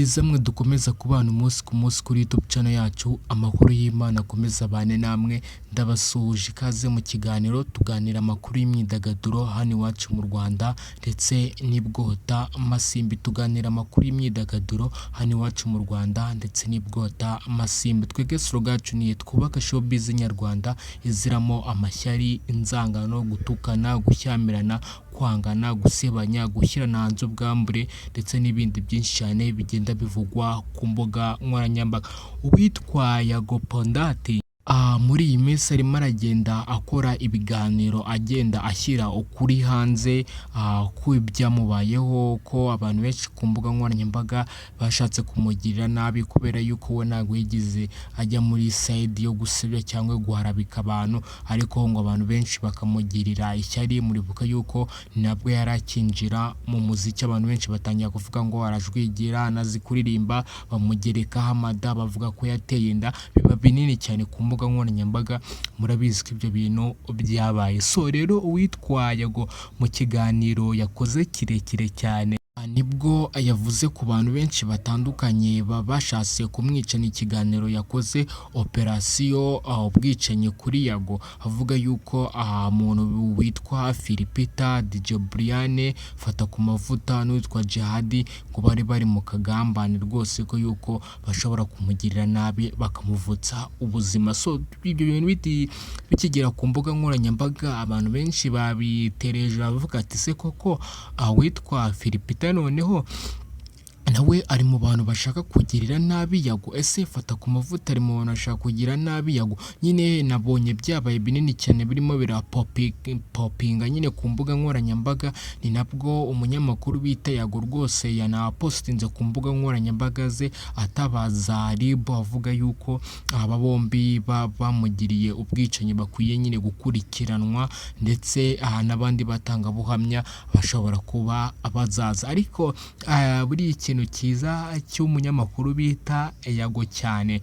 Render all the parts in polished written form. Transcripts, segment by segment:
Byiza mwe dukomeza kubana umunsi ku munsi kuri YouTube channel yacu, amahoro y'Imana akomeze abane namwe. Ndabasuhuje, ikaze mu kiganiro tuganira amakuru y'imyidagaduro hano iwacu mu Rwanda ndetse n'ibwota masimbi. Tuganira amakuru y'imyidagaduro hano iwacu mu Rwanda ndetse n'ibwota masimbi. Twebwe slogan yacu ni "Twubake showbiz nyarwanda iziramo amashyari, inzangano, gutukana, gushyamirana, kwangana, gusebanya, gushyirana hanze ubwambure ndetse n'ibindi byinshi cyane bigenda bivugwa ku mbuga nkoranyambaga." Uwitwa Yago Pondati muri iyi minsi arimo aragenda akora ibiganiro, agenda ashyira ukuri hanze ku ibyamubayeho, ko abantu benshi ku mbuga nkoranyambaga bashatse kumugirira nabi kubera yuko we ntabwo yigeze ajya muri side yo gusebya cyangwa guharabika abantu, ariko ngo abantu benshi bakamugirira ishyari. Muribuka yuko nabwo yari akinjira mu muziki, abantu benshi batangira kuvuga ngo arajwigira, anazi kuririmba, bamugerekaho amada, bavuga ko yateye inda, biba binini cyane ku mbuga nkoranyambaga. Murabizi ko ibyo bintu byabaye. So rero uwitwa Yago mu kiganiro yakoze kirekire cyane nibwo yavuze ku bantu benshi batandukanye bashatse kumwica. Ni ikiganiro yakoze operasiyo ubwicanyi kuri Yago, avuga yuko umuntu witwa Philpeter, DJ Brian, Fata ku Mavuta n'uwitwa Jihad ngo bari bari mu kagambane rwose, ko yuko bashobora kumugirira nabi bakamuvutsa ubuzima. So ibyo bintu bikigera ku mbuga nkoranyambaga, abantu benshi babitereje, bavuga ati: "Se koko witwa Philpeter noneho nawe ari mu bantu bashaka kugirira nabi Yago? Ese Fata ku Mavuta ari mu bantu bashaka kugira nabi Yago?" Nyine nabonye byabaye binini cyane, birimo birapopinga nyine ku mbuga nkoranyambaga. Ni nabwo umunyamakuru bita Yago rwose yanapositinze ku mbuga nkoranyambaga ze atabaza RIB, avuga yuko aba bombi bamugiriye ubwicanyi bakwiye nyine gukurikiranwa, ndetse aha n'abandi batangabuhamya bashobora kuba bazaza. Ariko buriya ikintu cyiza cy'umunyamakuru bita Yago cyane,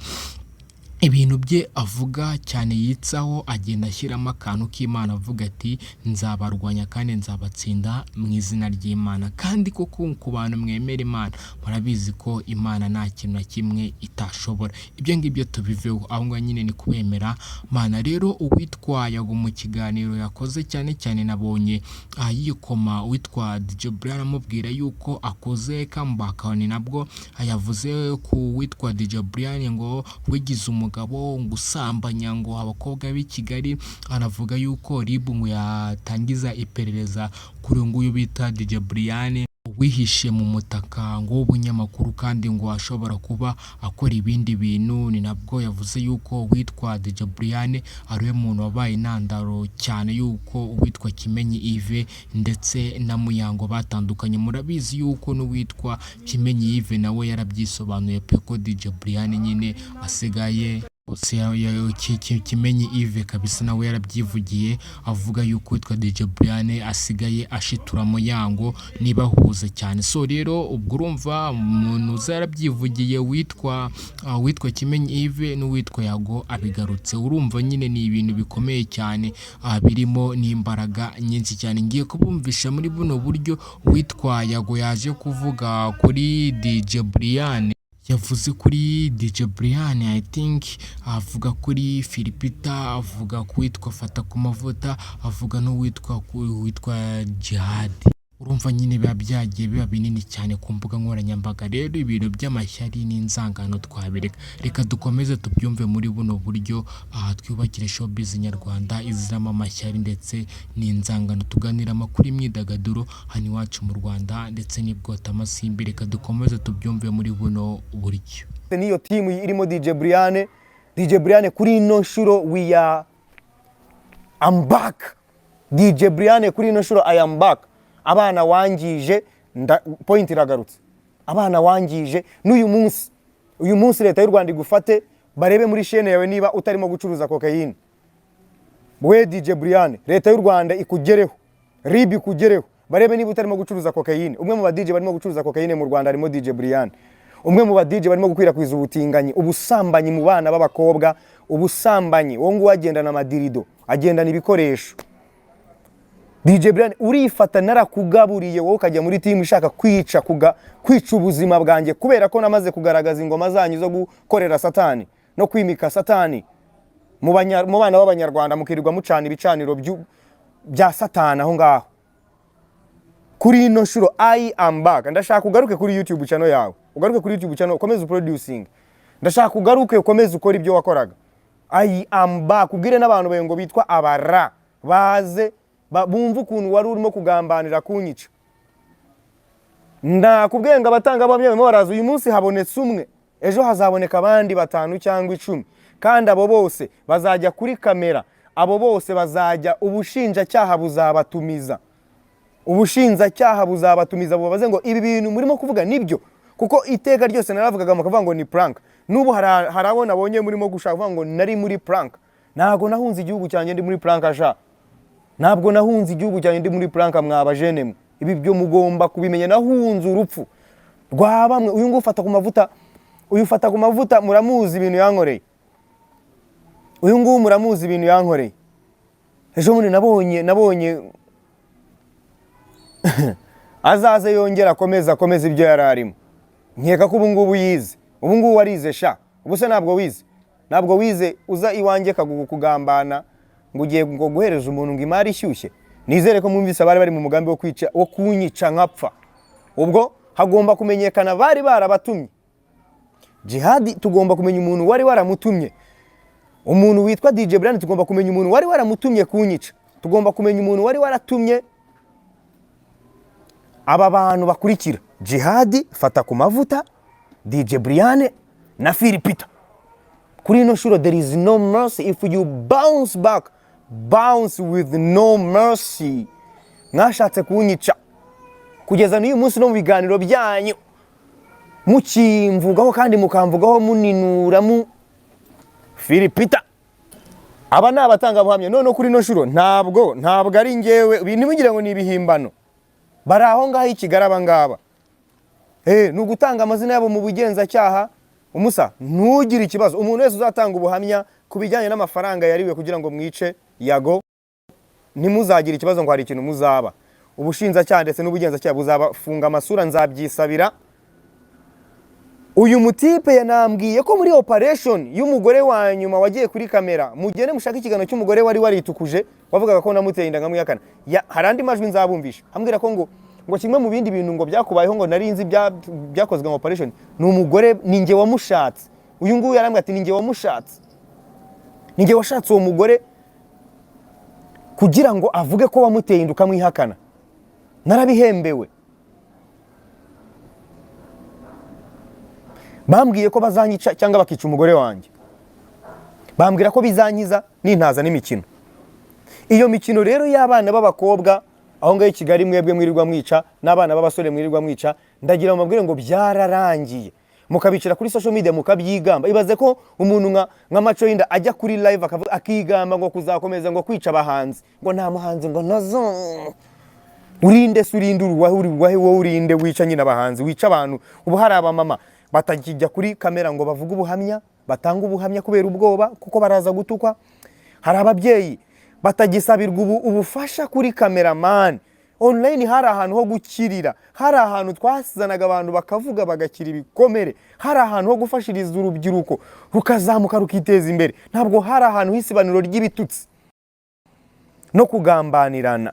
ibintu bye avuga cyane yitsaho, agenda ashyiramo akantu k'Imana, avuga ati: "Nzabarwanya kandi nzabatsinda mu izina ry'Imana." Kandi koko ku bantu mwemera Imana murabizi ko Imana nta kintu na kimwe itashobora. Ibyo ngibyo tubiveho aho ngaho nyine ni kubemera Mana. Rero uwitwa Yago mu kiganiro yakoze, cyane cyane nabonye yikoma uwitwa DJ Brian, amubwira yuko akoze comeback. Ni nabwo yavuze ku witwa DJ Brian ngo wigize umugabo ngo usambanya ngo abakobwa b'i Kigali, anavuga yuko RIB ngo yatangiza iperereza kuri uyu nguyu bita DJ Brian wihishe mu mutaka ngo w'ubunyamakuru, kandi ngo ashobora kuba akora ibindi bintu. Ni nabwo yavuze yuko uwitwa DJ Brian ariwe muntu wabaye intandaro cyane yuko uwitwa Kimenyi Yves ndetse na Muyango batandukanye. Murabizi yuko n'uwitwa Kimenyi Yves nawe yarabyisobanuye pe, ko DJ Brian nyine asigaye. Kimenyi Yves kabisa nawe yarabyivugiye, avuga yuko witwa DJ Brian asigaye ashitura Muyango nibahuze cyane. So rero ubwo urumva umuntu uza yarabyivugiye witwa Kimenyi Yves n'uwitwa Yago abigarutse, urumva nyine ni ibintu bikomeye cyane, birimo n'imbaraga nyinshi cyane. Ngiye kubumvisha muri buno buryo uwitwa Yago yaje kuvuga kuri DJ Brian. Yavuze kuri DJ Brian, I think avuga kuri Philpeter, avuga ku witwa Fata ku Mavuta, avuga n'uwitwa witwa Jihad. Urumva nyine biba byagiye biba binini cyane ku mbuga nkoranyambaga. Rero ibintu by'amashyari n'inzangano twabireka, reka dukomeze tubyumve muri buno buryo. Aha twiyubakire showbiz nyarwanda iziramo amashyari ndetse n'inzangano. Tuganira amakuru y'imyidagaduro hano iwacu mu Rwanda ndetse n'ibwotamasimbi. Reka dukomeze tubyumve muri buno buryo. N'iyo timu irimo DJ Brian, DJ Brian kuri ino nshuro we are, I'm back. DJ Brian, kuri ino nshuro I am back. Abana wangije point iragarutse. Abana wangije n'uyu munsi, uyu munsi Leta y'u Rwanda igufate, barebe muri chaîne yawe niba utarimo gucuruza kokayine. We DJ Brian, Leta y'u Rwanda ikugereho, RIB ikugereho, barebe niba utarimo gucuruza kokayine. Umwe mu ba DJ barimo gucuruza kokayine mu Rwanda harimo DJ Brian, umwe mu ba DJ barimo gukwirakwiza ubutinganyi, ubusambanyi mu bana b'abakobwa, ubusambanyi. Uwo nguwo agendana amadirido, agendana ibikoresho. DJ Brian, urifata narakugaburiye wowe, ukajya muri team ishaka kwica ubuzima bwanjye, kubera ko namaze kugaragaza ingoma zanyu zo gukorera Satani no kwimika Satani mu bana b'Abanyarwanda, mukirirwa mucana ibicaniro bya Satani aho ngaho. Kuri ino nshuro I am back. Ndashaka ugaruke kuri YouTube channel yawe, ugaruke kuri YouTube channel, ukomeze producing. Ndashaka ugaruke, ukomeze ukore ibyo wakoraga. I am back. Ubwire n'abantu bawe ngo bitwa abara baze bumve ukuntu wari urimo kugambanira kunyica. Ndakubwiye ngo abatangabuhamya barimo baraza. Uyu munsi habonetse umwe, ejo hazaboneka abandi batanu cyangwa 10, kandi abo bose bazajya kuri kamera, abo bose bazajya, ubushinjacyaha buzabatumiza, ubushinjacyaha buzabatumiza bubabaze ngo ibi bintu murimo kuvuga nibyo? Kuko iteka ryose naravugaga mukavuga ngo ni prank. N'ubu hari abo nabonye murimo gushaka kuvuga ngo nari muri prank. Ntabwo nahunze igihugu cyanjye ndi muri prank sha. Ntabwo nahunze igihugu cyanjye ndi muri prank. Mwabajene mwe, ibi byo mugomba kubimenya. Nahunze urupfu rwa bamwe. Uyu nguyu ufata ku mavuta, uyu ufata ku mavuta, muramuzi ibintu yankoreye. Uyu nguyu muramuzi ibintu yankoreye. Ejo bundi nabonye azaze yongera akomeze ibyo yari arimo. Nkeka ko ubu ngubu yize, ubu ngubu warize sha. Ubu se ntabwo wize? Ntabwo wize uza iwanjye kagugu kugambana ngo ugiye ngo guhereza umuntu ngo imari ishyushye. Nizere ko mwumvise abari bari mu mugambi wo kwica, wo kunyica nkapfa. Ubwo hagomba kumenyekana bari barabatumye. Jihadi, tugomba kumenya umuntu wari waramutumye, umuntu witwa DJ Brian. Tugomba kumenya umuntu wari waramutumye kunyica. Tugomba kumenya umuntu wari waratumye aba bantu bakurikira: Jihadi, fata ku mavuta, DJ Brian na Phil Peter. Kuri ino nshuro there is no mercy. If you bounce back, bounce with no mercy. Mwashatse kunyica, kugeza n'uyu munsi no mu biganiro byanyu mukimvugaho, kandi mukamvugaho muninura mu Phil Peter. Aba ni abatangabuhamya. None kuri ino nshuro ntabwo ari njyewe, ntimugire ngo ni ibihimbano. Bari aho ngaho i Kigali aba ngaba. Ni ugutanga amazina yabo mu bugenzacyaha. Umusa, ntugire ikibazo. Umuntu wese uzatanga ubuhamya ku bijyanye n'amafaranga yariwe kugira ngo mwice Yago, ntimuzagire ikibazo ngo hari ikintu muzaba. Ubushinjacyaha ndetse n'ubugenzacyaha buzabafunga amasura, nzabyisabira. Uyu mutipe yanambwiye ko muri operation y'umugore wa nyuma wagiye kuri kamera, mugende mushake ikiganiro cy'umugore wari waritukuje wavugaga ko namuteye inda nkamwihakana. Hari andi majwi nzabumvisha ambwira ko ngo kimwe mu bindi bintu ngo byakubayeho, ngo nari nzi byakozwe nka operation, ni umugore, ni njye wamushatse. Uyu nguyu yarambwira ati: "Ni njye wamushatse, ni njye washatse uwo mugore kugira ngo avuge ko wamuteye inda ukamwihakana. Narabihembewe." Bambwiye ko bazanyica cyangwa bakica umugore wanjye, bambwira ko bizankiza nintaza n'imikino. Iyo mikino rero y'abana b'abakobwa aho ngaho i Kigali mwebwe mwirirwa mwica, n'abana b'abasore mwirirwa mwica, ndagira ngo mbabwire ngo byararangiye. Mukabicira kuri social media, mukabyigamba. Ibaze ko umuntu nka Maco y'inda ajya kuri live akavuga, akigamba ngo kuzakomeza ngo kwica abahanzi, ngo nta muhanzi ngo nazo. Urinde se? Urinde uruwahe? Uri uwahe wowe? Urinde wica nyine abahanzi, wica abantu? Ubu hari abamama batakijya kuri kamera ngo bavuge ubuhamya, batanga ubuhamya kubera ubwoba, kuko baraza gutukwa. Hari ababyeyi batagisabirwa ubufasha kuri kameramani online. Hari ahantu ho gukirira, hari ahantu twasizanaga abantu bakavuga bagakira ibikomere, hari ahantu ho gufashiriza urubyiruko rukazamuka rukiteza imbere. Ntabwo hari ahantu h'isibaniro ry'ibitutsi no kugambanirana.